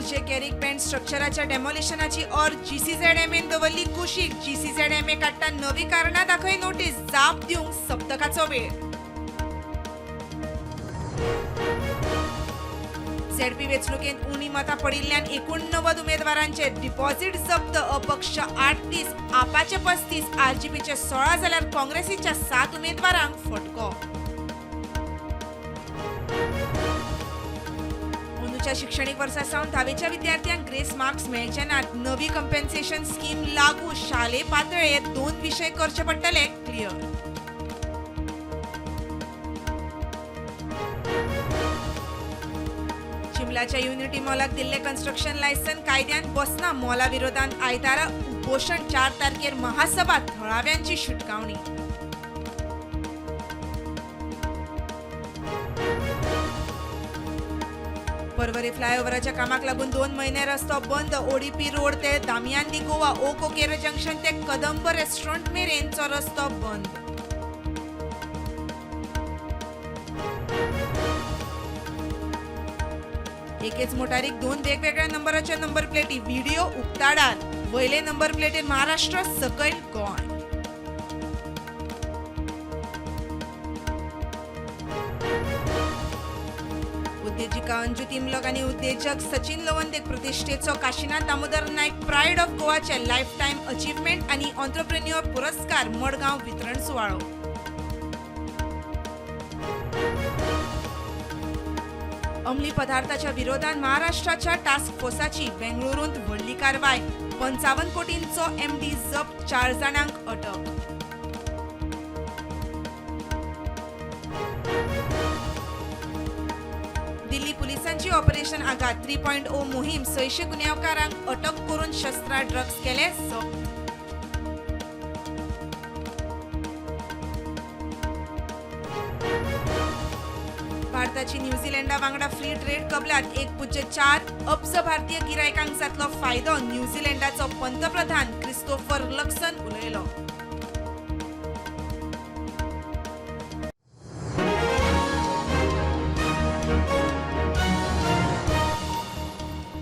Morjim कॅरीक band स्ट्रक्चराच्या डेमोलिशनाची or जीसीझेडएमएन दवरली कुशीक. GCZMA काडटा नवी कारणां दाखय नोटीस, जाप दिवंक सप्तकाचो वेळ. झेडपी वेंचणुकेंत उणी मतां पडिल्ल्यान 89 उमेदवारांचे डिपॉझिट जप्त. अपक्ष 38, आपाचे 35, आरजीपीचे 16 जाल्यार काँग्रेसीच्या 7 उमेदवारांक फटको. अंदूच्या शिक्षणीक वर्सा सावन धावेच्या विद्यार्थ्यांक ग्रेस मार्क्स मेळचे नात. नवी कंपेन्सेशन स्कीम लागू. शालेय पातळेर 2 विशय करचे पडटले क्लियर. चिंबलाच्या युनिटी मॉलाक दिल्ले कन्स्ट्रक्शन लायसन कायद्यान बसना. मॉला विरोधात आयतारा उपोशण, 4 तारखेर महासभा, थळाव्यांची शिटकावणी. पर्वरी फ्लायओव्हराच्या कामाक लागून 2 महिने रस्तो बंद. ओडीपी रोड ते दामियान दी गोवा, ओ कोकेरो जंक्शन ते कदंब रेस्टॉरंट मेरेनचो रस्तो बंद. एकेच मोटारीक 2 वेगवेगळ्या नंबराच्या नंबर प्लेटी, व्हिडिओ उक्ताडार. वयले नंबर प्लेटीर महाराष्ट्र, सकयल गोंय. उद्देजिका अंजू तिमलक आनी उद्देजक सचिन लवंदेक प्रतिष्ठेचो काशीनाथ दामोदर नायक प्रायड ऑफ गोवाचे लायफ टायम अचिव्हमेंट आनी ऑन्ट्रप्रेन्युअर पुरस्कार मडगांव वितरण सुवाळो. अंमली पदार्थाच्या विरोधात महाराष्ट्राच्या टास्क फोर्साची बेंगळुरूंत व्हडली कारवाय. 55 कोटींचो एमडी जप्त, 4 जाणांक अटक. दिल्ली पुलिसांची ऑपरेशन आघात 3.0 मोहीम, 600 गुन्यांवकारांक अटक करून शस्त्रां ड्रग्स केले जप्त. भारताची न्यूझीलंडा वांगडा फ्री ट्रेड कबलात, 1.04 अब्ज भारतीय गिरायकांक जातलो फायदो. न्यूझीलंडाचो पंतप्रधान क्रिस्तोफर लक्सन उलयलो.